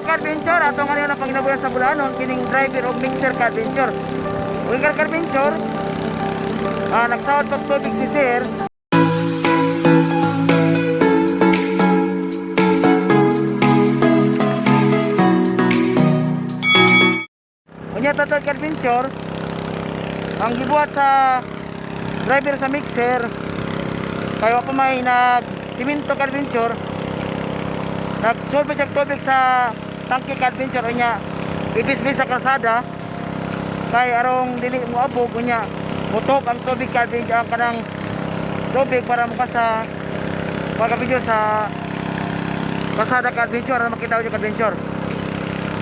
Karon ka-adventure, ato nga ang panginabuyan sa Bulanon, kining driver og mixer ka-adventure. Uy ka-adventure, nagsawad pag tubig si sir. Unya tatag ka-adventure, ang gibuhat sa driver sa mixer, kay wa pa may nag siminto ka-adventure, nagsulpit siya tubig sa tangke ka-adventure, unya ibisbis sa kalsada kay arong dili mo abog, unya mutok ang tubig ka-adventure, ang kanang tubig para muka sa pagka-video sa kalsada ka-adventure, para makita ko ka-adventure.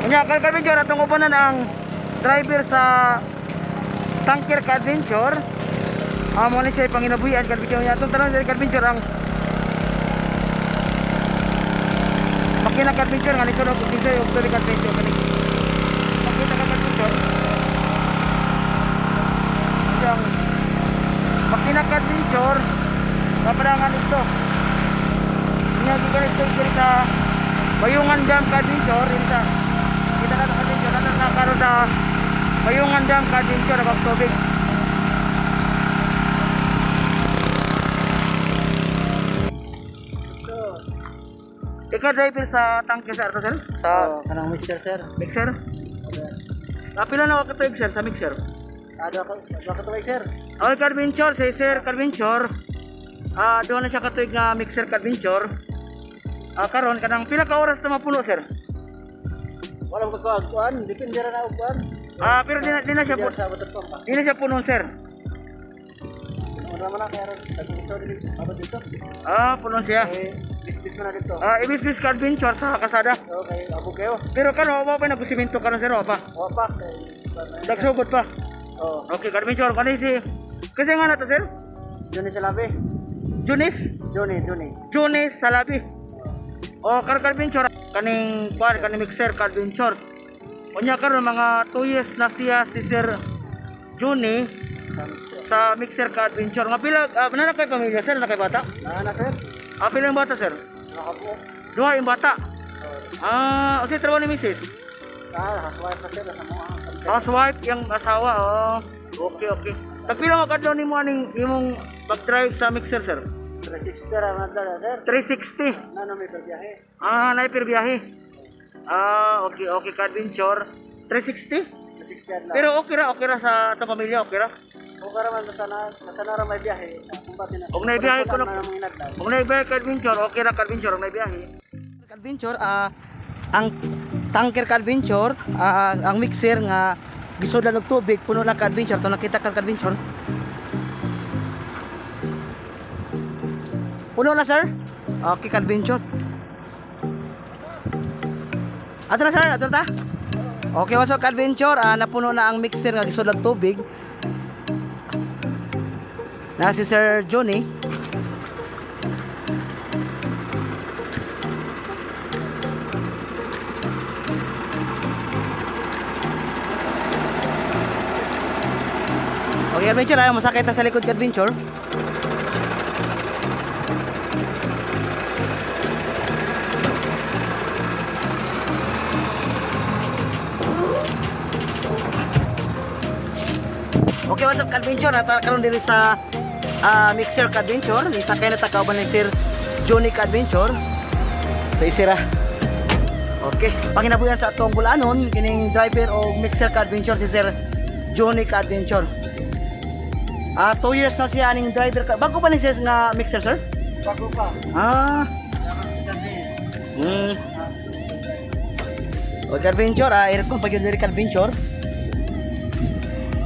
Unya ka-adventure, atong ubanan ang driver sa tanker ka-adventure. Mo ni siya panginabuhian ka-adventure. Unya atong tanong sa ka-adventure ang makina ka-adventure nga lisod og lisod og tubig ka-adventure, kani makita ka ka-adventure ang makina ka-adventure kapadangan ito. Unya gikan ito diri sa Bayungan Dam ka-adventure, rin sa kita na ka-adventure na na karon sa Bayungan Dam ka-adventure abang tubig. Ikaw driver sa tangke sa ato, sir? Sa Oh, kanang mixer, sir. Mixer? Pila na ka tuig, sir, sa mixer? Ano ka tuway, sir? Okay, Carventure, si Sir Carventure. Doon na siya katuig nga mixer Carventure. Karon kanang pila ka oras na mapuno, sir? Wala mo kagkuhan, depende ra na og kuan. Pero di na siya Depende sa water pump ba. di na siya punon, sir. Wala man na kaya ron tag-iso dito, abot dito. Punon siya. Eh, bisbis man na dito. Ibis-bis Carventure sa kasada. Okay, abog kayo. Pero karon wa pa nagsiminto karon, sir, wa pa. Wa pa kay kuan na. Nagsugod pa. Oh, Okay, Carventure, kani si kasi nga na to, sir? Johnny Salabi. Junis? Johnny, Johnny. Junis Salabi. O karon Carventure, kaning kuan, kaning mixer Carventure. Unya karon mga 2 years na siya si Sir Juni Sa mixer. sa mixer ka adventure. Nga pila na kay pamilya, sir, na kay bata? Naa na, sir. Pila yung bata, sir? Nakabuo. Duha yung bata. Oh, Unsay trabaho ni Mrs.? Housewife na, sir, sa mga Housewife yung asawa. Oh. Okay. Tagpila mo kadlaw nimo aning imong pag-drive sa mixer, sir? 360 ra man na, sir. 360. Nano may biyahe. Naipir biyahe. Okay ka adventure. 360? 360 adlaw. Pero okay ra sa atong pamilya, okay ra. Okay ra man basta na ra may biyahe. Kumbati na. Og naibiyahe ko na mga inadlaw. Kung naibiyahe ka adventure, okay ra ka adventure, kung naibiyahe. Adventure, ang tanker ka adventure, ang mixer nga gisudlan og tubig, puno na ka adventure, to nakita ka adventure. Puno na, sir? Okay ka adventure. Ato na, sir, ato na ta. Okay, what's up ka adventure? Napuno na ang mixer nga gisudlan og tubig. Na si Sir Johnny. Okay, adventure. Ayaw, masakit na sa likod ka, adventure. Okay, what's up, adventure? Nata karon diri sa Mixer ka adventure. Isakay na ta kauban ni Sir Johnny ka adventure. Sa isira. Okay, panginabuyan sa atong bulanon kining driver og Mixer ka adventure si Sir Johnny ka adventure. 2 years na siya aning driver ka. Bago pa ni siya nga mixer, sir? Bago pa. Ah. Okay, adventure, aircon pag yun diri ka adventure.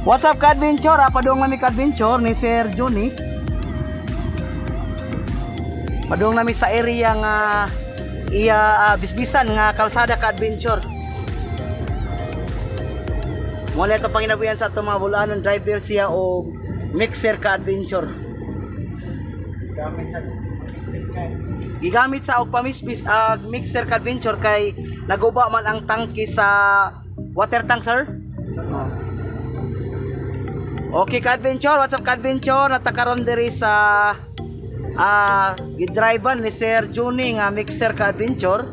What's up ka adventure? Padung nami ka adventure ni Sir Johnny. Padung nami sa area nga iya bisbisan nga kalsada ka adventure. Mula ito panginabuyan sa atong mga bulanon driver siya o mixer ka adventure. Gamit sa business kay. Gigamit sa og pamisbis ag mixer ka adventure kay naguba man ang tangke sa water tank, sir. Oh. Okay ka adventure, what's up ka adventure? Natakaron diri sa gidrivean ni Sir Juni nga mixer ka adventure.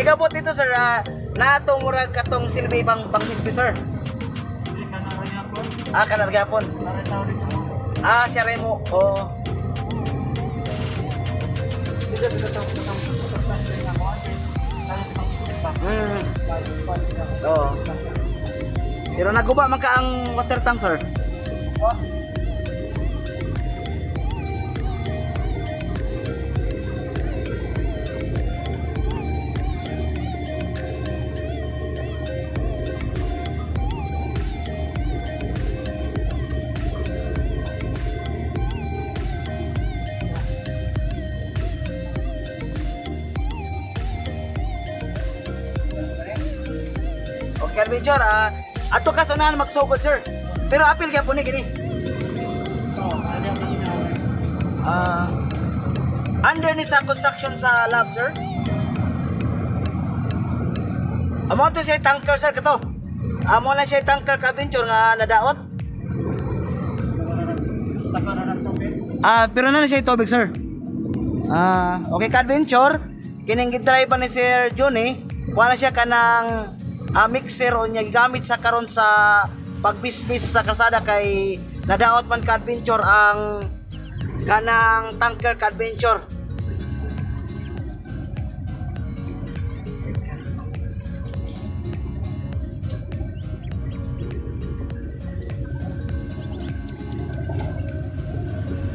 Nigabot dito, sir, naatong murag katong silbi bang bang bisbi, sir. Ah, kanargapon. Ah, siya rin mo. Oh. Oo. Pero naguba man ka ang water tank, sir. Okay, adventure, ato ka sa unahan magsugod, sir. Pero apil gyapon ni kini. Under ni sa construction sa lab, sir. Amo to siya tanker, sir, kato. Amo na siya tanker ka adventure nga nadaot. Pero na na siya tubig, sir. Okay ka adventure. Kining gidrive pa ni Sir Johnny, kuha na siya kanang mixer o niya gigamit sa karon sa pagbisbis sa kalsada kay nadaot man ka adventure ang kanang tanker ka adventure.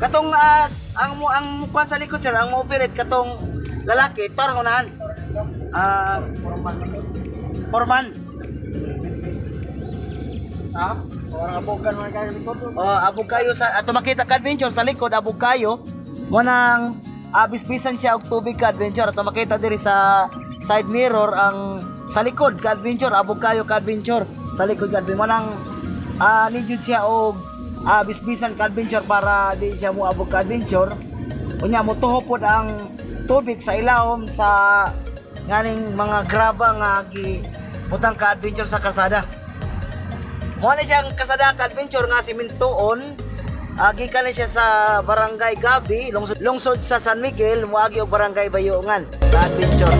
Katong ang mo ang kuan sa likod, sir, ang mo operate katong lalaki tor unahan. Foreman. Ha? Orang abogan man kayo likod. Oh, abog kayo sa ato makita ka adventure sa likod, abog kayo. Mo nang bisbisan siya og tubig ka adventure ato makita diri sa side mirror ang sa likod ka adventure, abog kayo ka adventure sa likod ka adventure. Mo nang nidjud siya og bisbisan ka adventure para di siya mo abog ka adventure. Unya mo pod ang tubig sa ilawom sa nganing mga graba nga gi butang ka adventure sa kalsada. Mo na siyang kasadaka adventure nga simintoon. Gikan na siya sa Barangay Gabi, lungsod, lungsod sa San Miguel, moagi og Barangay Bayungan sa adventure.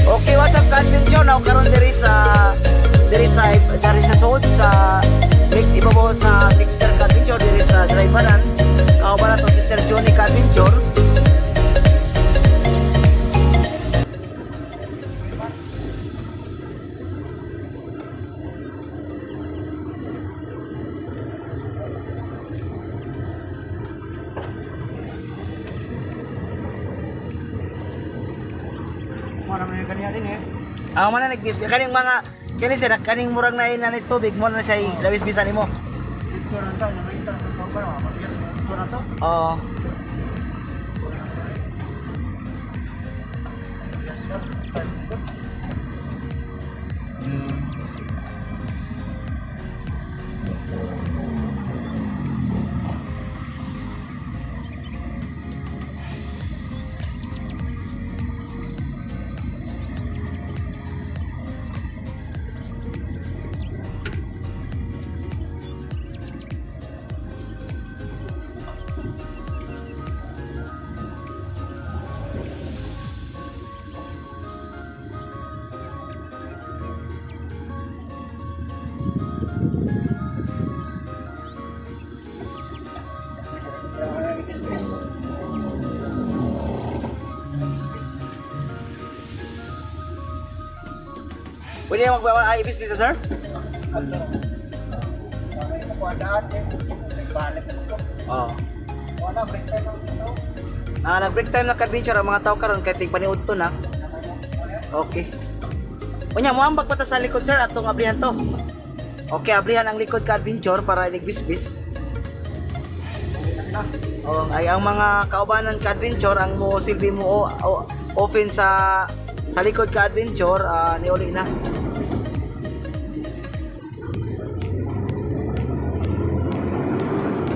Okay, what's up ka adventure? Now karon diri sa sud sa mix ibabaw sa mixer ka adventure diri sa driveran. Kauban na to si Sir Johnny ka adventure. Mo naman yung kaniya din eh. Ang mana nagbisbi kaning mga kini sir kaning murag na ina ni tubig mo na siya labis-bisan nimo. Dito na tayo, naman ito. Dito na to. Oo. Pwede yung magbawa ay ibis bisa, sir? Oo. Nag-break time na ka-adventure ang mga tao karon kay tig paniudto na. Okay. Unya moambag pa ta sa likod, sir, atong abrihan to. Okay, abrihan ang likod ka adventure para inigbisbis. Oh, ay ang mga kaubanan ka adventure ang mo silbi mo open sa likod ka adventure niuli na.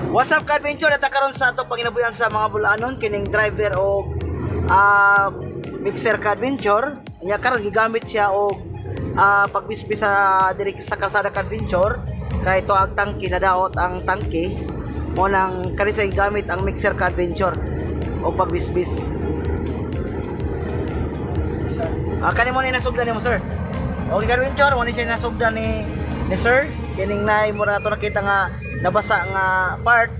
What's up ka adventure at karon sa ato panginabuyan sa mga bulanon kining driver og mixer ka adventure nya karon gigamit siya og pagbisbis sa diri sa kalsada ka adventure kay to ang tangki nadaot ang tangki mo nang kani sa gigamit ang mixer ka adventure og pagbisbis. Ah, kani mo ni nasugdan nimo, sir. Okay, ka-adventure, mo ni siya nasugdan ni sir. Kining naay mura ato nakita nga nabasa nga part.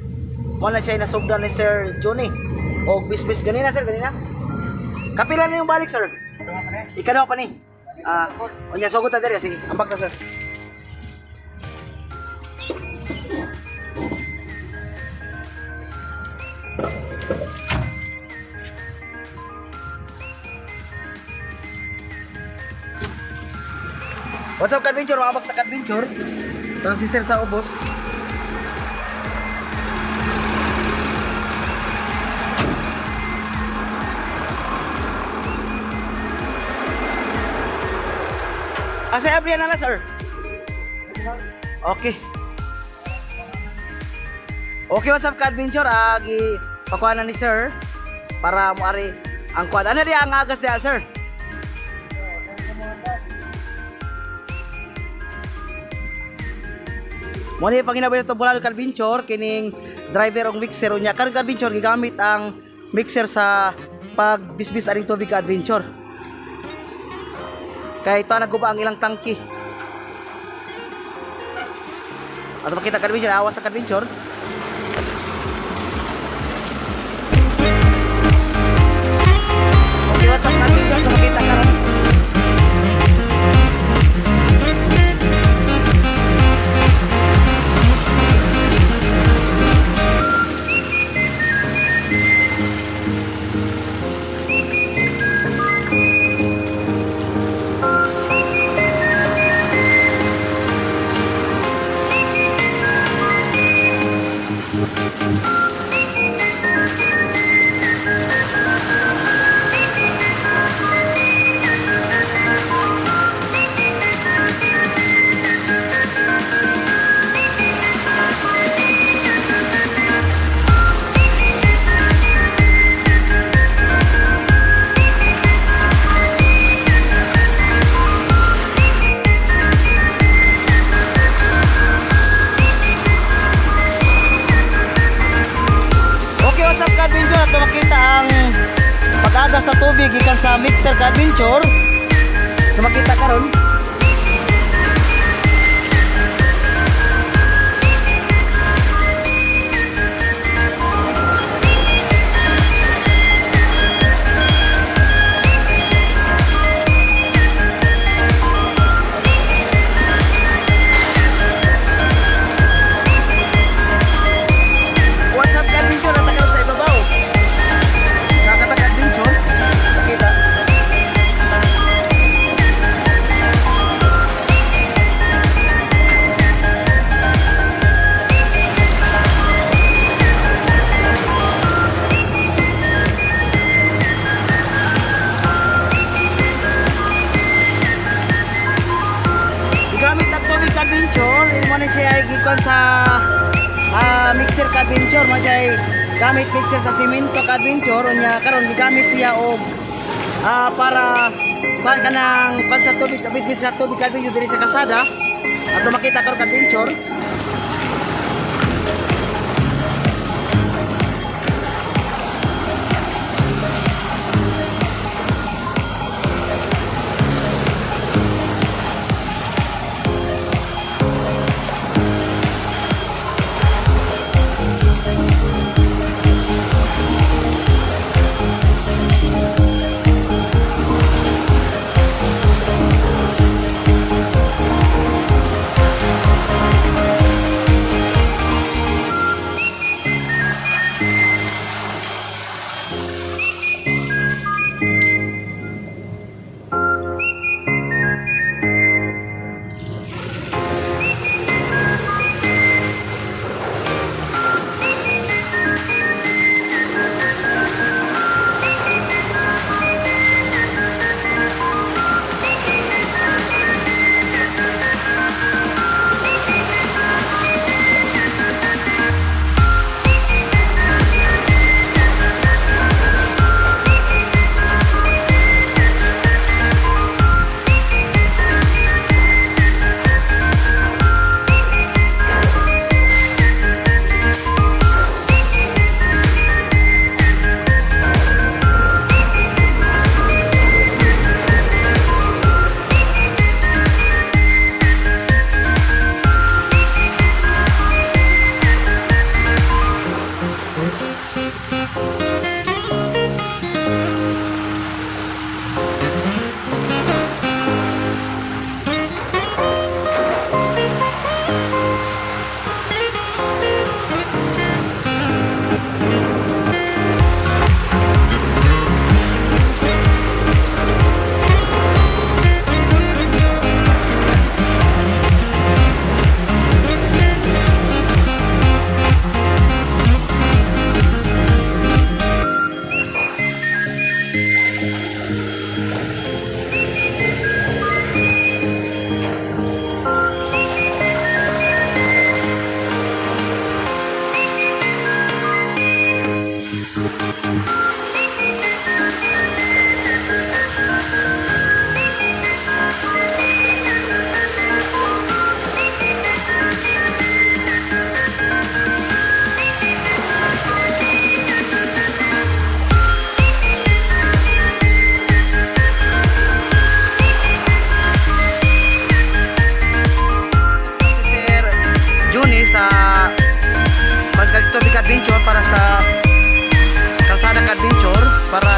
Mo na siya nasugdan ni Sir Johnny. Og bisbis ganina, sir, ganina. Kapila na yung balik, sir? Ikaduha pa ni. Ah, unya sugod ta diri, sige. Ambak ta, sir. What's up, ka-adventure? Mga bakta ka-adventure. Ito si sir sa ubos. Ah, sa Abrian na lang, sir. Okay. Okay, what's up, ka-adventure? Ah, gi pakuha na ni sir para moari ang kuan. Ano di ang agas diha, sir? Mo ni panginabay sa Bulalo ka-adventure kining driver og mixer unya karon, ka-adventure, gigamit ang mixer sa pagbisbis aning tubig, ka-adventure. Kay ito naguba ang ilang tangki. Ato makita, ka-adventure, awas sa ka-adventure. Okay, what's up, ka-adventure? Ito makita karon. Okay, what's up, ka-adventure? At makita ang pag-aga sa tubig gikan sa mixer, ka-adventure. Ito makita karon. What's up, ka-adventure? At karon sa ibabaw. Kakata, ka-adventure. Makita. Gigamit ang tubig, ka-adventure, imo na siya ay gikan sa mixer, ka-adventure, mo siya ay gamit mixer sa simento, ka-adventure, unya karon gigamit siya og para kuan kanang pan sa tubig, kabit sa tubig, ka-adventure, diri sa kalsada. Ato makita karon, ka-adventure.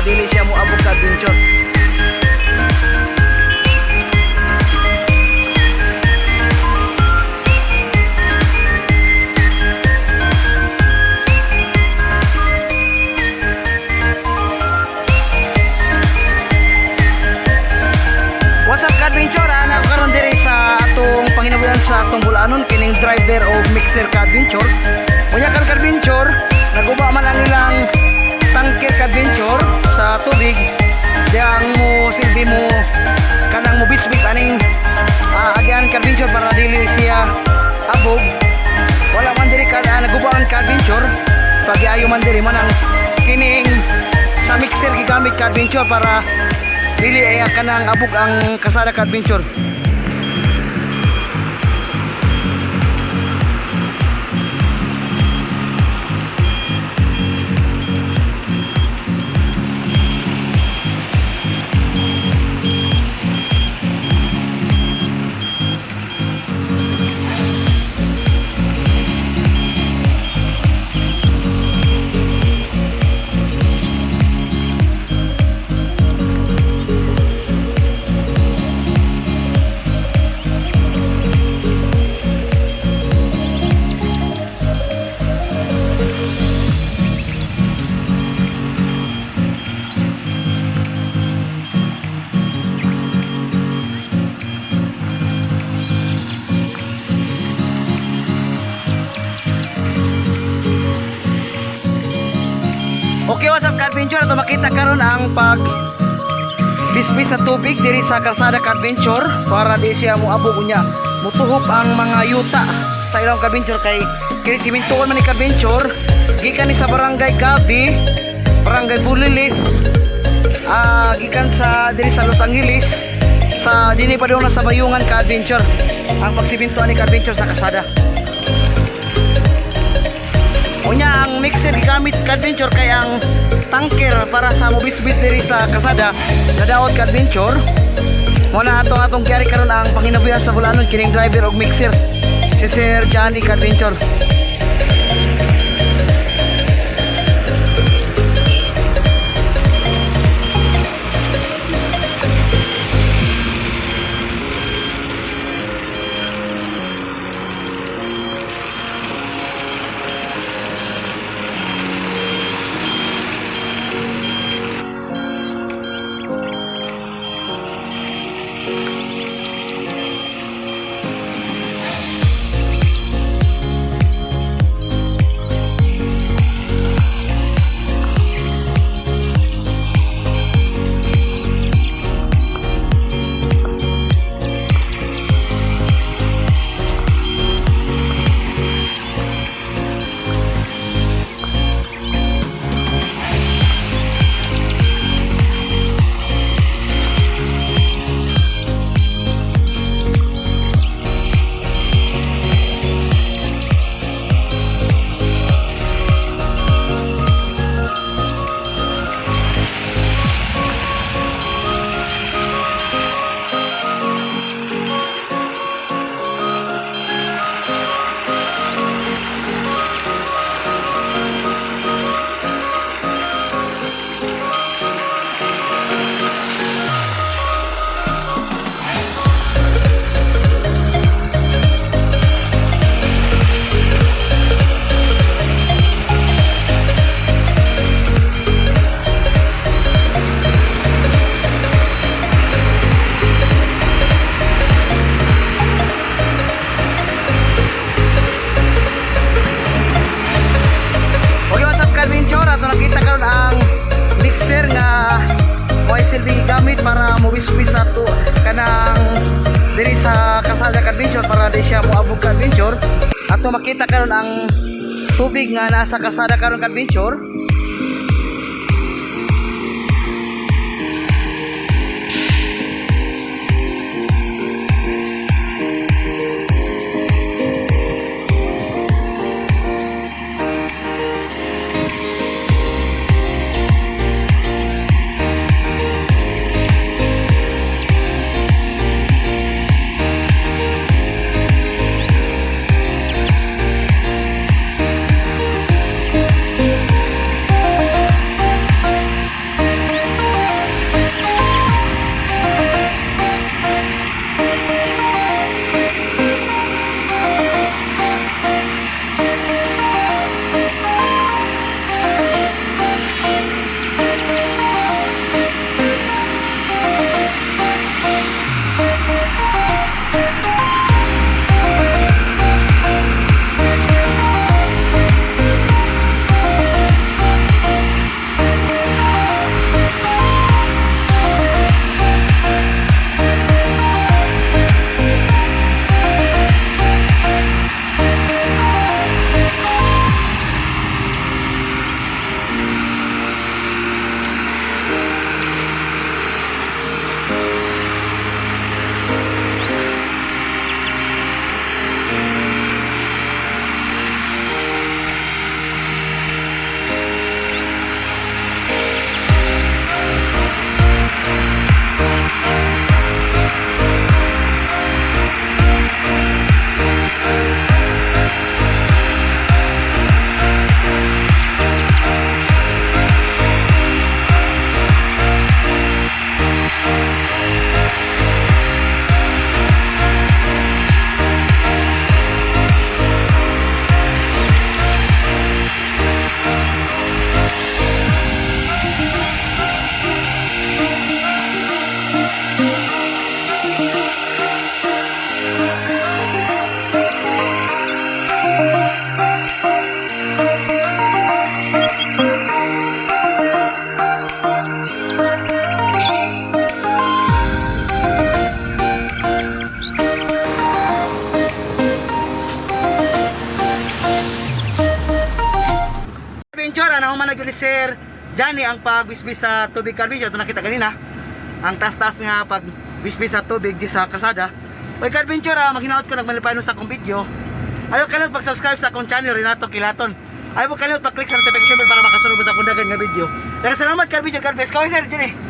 para dili siya moabog, ka-adventure. What's up, ka-adventure? Ana ko karon diri sa atong panginabuhian sa atong bulanon kining driver o mixer, ka-adventure. Unya karon, ka-adventure, naguba man ang ilang tangke, ka-adventure, sa tubig. Diyang mo silbi mo kanang mo bisbis aning agyan, ka-adventure, para dili siya abog. Wala man diri ka naguba ang, ka-adventure. Pagiayo man diri man ang kining sa mixer gigamit, ka-adventure, para dili ay kanang abog ang kasada, ka-adventure. Okay, what's up, ka-adventure? Ato makita karon ang pag bisbis sa tubig diri sa kalsada, ka-adventure, para di siya moabog unya mutuhop ang mga yuta sa ilang, ka-adventure, kay kini simintuon man ni, ka-adventure, gikan ni sa Barangay Gabi, Barangay Bulilis, gikan sa diri sa Los Angeles sa dinhi pa na sa Bayungan, ka-adventure, ang pagsimintuan ni, ka-adventure, sa kalsada. Unya ang mixer gigamit, ka-adventure, kay ang tanker para sa mobisbis diri sa kasada nadaot, ka-adventure. Mo na ato atong kiyari karon ang panginabuhian sa bulanon kining driver og mixer si Sir Johnny, ka-adventure. Okay, what's up, ka-adventure? Ato nakita karon ang mixer nga may silbi gamit para mowiswis sa to kanang diri sa kasada, ka-adventure, para di siya moabog, ka-adventure. Ato makita karon ang tubig nga nasa kalsada karon, ka-adventure. Adventure, ano man na ni Sir Johnny ang pagbisbis sa tubig, ka-adventure. Ito nakita kanina. Ang taas-taas nga pagbisbis sa tubig di sa kalsada. Oy ka-adventure, maghinaot ko nagmalipay sa akong video. Ayaw kalimot pag-subscribe sa akong channel, Renato Kilaton. Ayaw mo kalimot pag-click sa notification bell para makasunod sa akong dagan nga video. Daghang salamat, ka-adventure, God bless. Kaway, Sir Johnny.